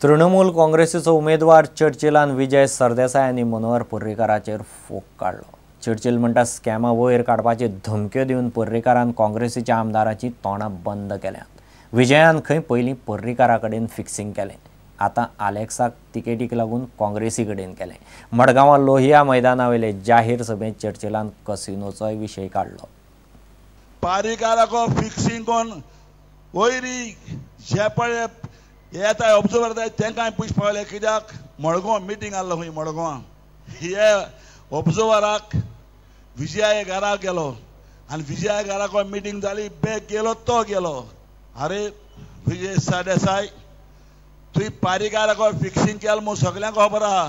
तृणमूल काँग्रेसीचो उमेदवार चर्चिलान विजय सरदेसाय आनी मनोहर पर्रीकाराचेर फोग काडलो। चर्चिल म्हणटा स्कॅमा वयर काडपाची धमक्यो दिवन पर्रीकारान काँग्रेसीच्या आमदाराची तोंडां बंद केल्यांत। विजयान खंय पयलीं पर्रीकारा कडेन फिक्सिंग केलें, आतां आलेक्साक तिकेटीक लागून काँग्रेसी कडेन केलें। मडगांवां लोहिया मैदाना वयले जाहीर सभेंत चर्चिलान कसिनोचोय विशय काडलो। पारीकाराक फिक्सिंग कोण वयरी जे पळय येता ऑब्जर्वर जाय तांकां पयशे पावले कित्याक मडगांव मिटींग आहलो खंय मडगांवां हे ऑब्जर्वराक विजया घरा गेलो आनी विजया घराक मिटींग जाली, बॅग गेलो तो गेलो। अरे विजय सरदेसाय तुवें पारीकाराक फिक्सिंग केलें म्हूण सगल्यांक खबर आहा।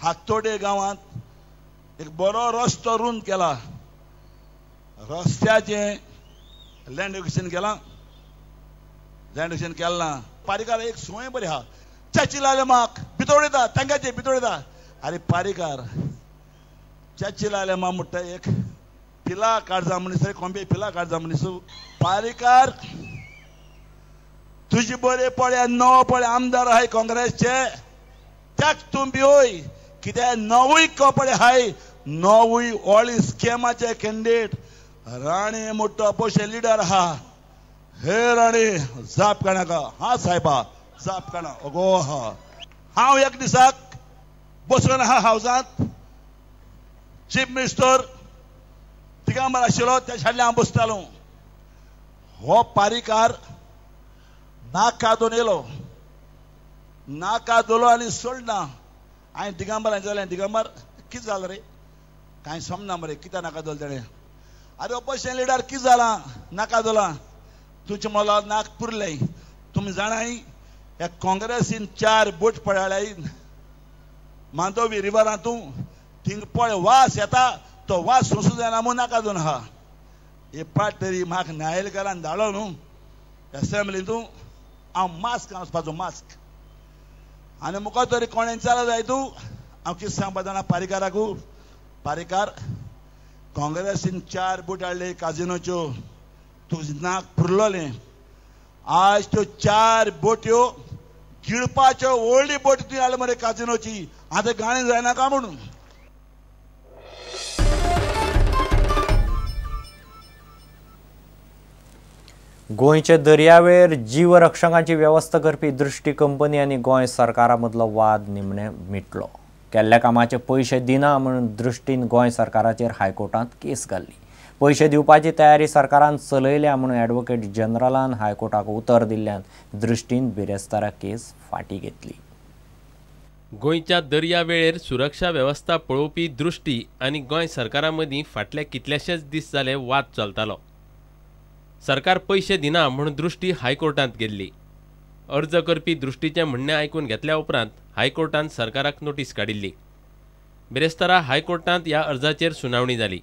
हातोडे गांवांत एक बरो रस्तो रूंद केला, रस्त्याचें लँड एक्विजिशन केलां, लँड एक्विजिशन केलें ना। पारीकार एक संवय बरी आहा, चाची लायले माक भितर येता, तांकां भितर येता। अरे पारीकार चाची लायले मा म्हणटा एक पिला काडजा मनीस, कोंबे पिला काडजा मनीस। पारीकार तुजी बरे पळय 9 पळय आमदार आहाय काँग्रेसचे, त्याक तूं भिवय कित्याक 9 कपडे आहाय, 9 ऑल स्कॅमाचे कॅन्डिडेट। राणे मोठो अपोजिशन लिडर आहा, हे राणे जाप काडनाका, हा साहेबा जाप काडना अगो हा। हांव एक दिसाक बसून आहा हावजांत, चीफ मिनिस्टर दिगंबर आशिल्लो त्या सायडल्यान हांव बसतालो। हो पारीकार नाका दोन येयलो, नाका दोलो आनी सोडना। हांवें दिगंबरान जालें, दिगंबर कितें जालें रे, कांय समजना मरे कित्याक नाका दोल तेणें। अरे ऑपोजिशन लिडर कितें जालां नाका दोलां, तुमचें मोला नाक पुरलें। तुमी जाणाय ह्या काँग्रेसीन 4 बोट पळयल्याय मांडोवी रिवरांतू, थिंग पळय वास येता तो वास सोंसूं जायना म्हूण नाका दोन आहा। हे पाट तरी म्हाका न्यायालयकारान धाडलो न्हू एसेंब्लींतू, हांव मास्क वचपाचो मास्क आनी मुखार तरी कोणें चालू जाय तूं। हांव कितें सांगपा जाणा पारीकाराकू, पारीकार काँग्रेसीन 4 बोट हाडले काजिनोच्यो, तुजें नाक पुरलोलें। आज त्यो 4 बोट्यो गिळपाच्यो व्हडली बोट तुवें हाडली मरे काजिनोची, आतां गाणें जायनाका म्हणून। गोंयचे दर्यावेळेर जीवरक्षकांची वेवस्था करपी दृष्टी कंपनी आनी गोंय सरकारा मदलो वाद निमणे मिटलो। केल्ल्या कामाचे पयशे दिना म्हणून दृष्टीन गोंय सरकाराचेर हायकोर्टांत केस घाल्ली। पयशे दिवपाची तयारी सरकारान चलयल्या म्हणून ॲडव्होकेट जनरलान हायकोर्टाक उतर दिल्ल्यान दृष्टीन बिरेस्तारा केस फाटी घेतली। गोंयच्या दर्यावेळेर सुरक्षा वेवस्था पळोवपी दृष्टी आनी गोंय सरकारा मदीं फाटले कितलेशेच दीस जाले वाद चलतालो। सरकार पयशे दिना म्हूण दृष्टी हायकोर्टांत गेल्ली। अर्ज करपी दृष्टीचें म्हणणें आयकून घेतल्या उपरांत हायकोर्टान सरकाराक नोटीस काडिल्ली। बिरेस्तारा हायकोर्टांत ह्या अर्जाचेर सुनावणी जाली।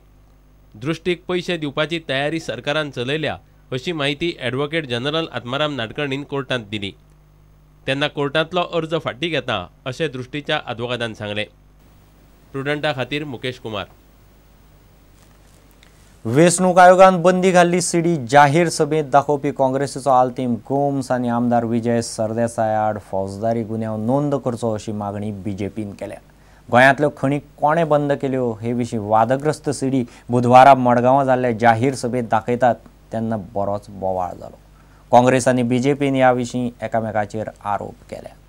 दृष्टीक पयशे दिवपाची तयारी सरकारान चलयल्या अशी म्हायती ॲडव्होकेट जनरल आत्माराम नाडकर्णीन कोर्टांत दिली। तेन्ना कोर्टांतलो अर्ज फाटीं घेता अशें दृष्टीच्या आदवोगादान सांगलें। प्रुडंटा खातीर मुकेश कुमार। वेंचणूक आयोगान बंदी घाल्ली सीडी जाहीर सभेंत दाखोवपी काँग्रेसीचो आल्तीम गोम्स आनी आमदार विजय सरदेसाय आड फौजदारी गुन्यांव नोंद करचो अशी मागणी बीजेपीन केल्या। गोंयांतल्यो खणी कोणें बंद केल्यो हे विशीं वादग्रस्त सीडी बुधवारा मडगांवां जाल्ले जाहीर सभेंत दाखयतात तेन्ना बरोच बोवाळ जालो। काँग्रेस आनी बीजेपीन ह्या विशीं एकामेकाचेर आरोप केल्यात।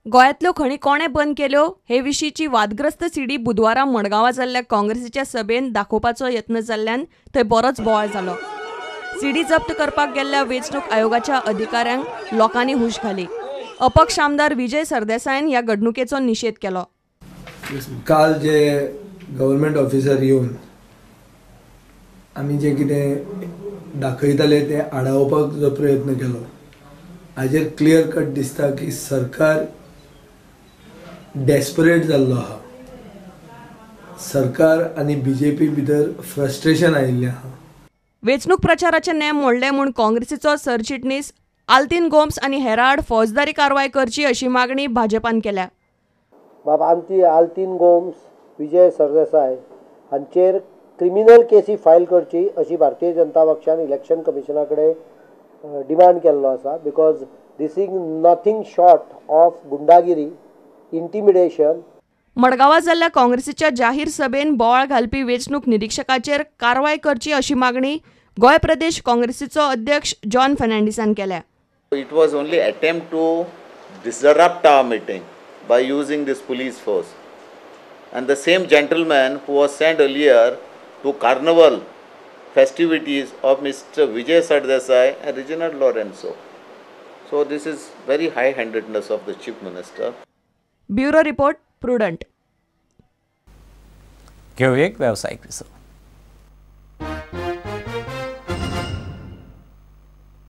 गोंयांतल्यो खणी कोणें बंद केल्यो हे विशींची वादग्रस्त सीडी बुधवारा मडगांवां जाल्ल्या काँग्रेसीच्या सभेंत दाखोवपाचो यत्न जाल्ल्यान थंय बरोच बोवाळ जालो। सीडी जप्त करपाक गेल्ल्या वेंचणूक आयोगाच्या अधिकाऱ्यांक लोकांनी हुश घाली। अपक्ष आमदार विजय सरदेसायन ह्या घडणुकेचो निशेध केलो। काल जे गव्हर्मेंट ऑफिसर येवन आमी जे कितें दाखयताले ते आडावपाक जो प्रयत्न केलो हाजेर क्लियर कट दिसता की सरकार डेस्परेट जाल्लो आहा। सरकार आनी बीजेपी भितर फ्रस्ट्रेशन आयिल्लें आहा। वेंचणूक प्रचाराचे नेम मोडले म्हूण काँग्रेसीचो सरचिटणीस आल्तीन गोम्स आनी हेरां आड फौजदारी कारवाय करची अशी मागणी भाजपान केल्या। बाब आल्तीन गोम्स, विजय सरदेसाय हांचेर क्रिमिनल केसी फायल करची अशी भारतीय जनता पक्षान इलेक्शन कमिशना कडेन डिमांड केल्लो आसा। Because This is nothing short of गुंडागिरी, intimidation. मडगांवां जाल्ल्या काँग्रेसीच्या जाहीर सभेन बोवाळ घालपी वेंचणूक निरिक्षकाचेर कारवाय करची अशी मागणी गोंय प्रदेश काँग्रेसीचो अध्यक्ष जॉन फर्नांडीसान केल्या. It was only attempt to disrupt our meeting by using this police force. And the same gentleman who was sent earlier to carnival festivities of Mr. Vijay Sardesai and Reginald Lourenco. So this is very high-handedness of the Chief Minister. Bureau report, Prudent. घेऊया एक व्यावसायिक विसव.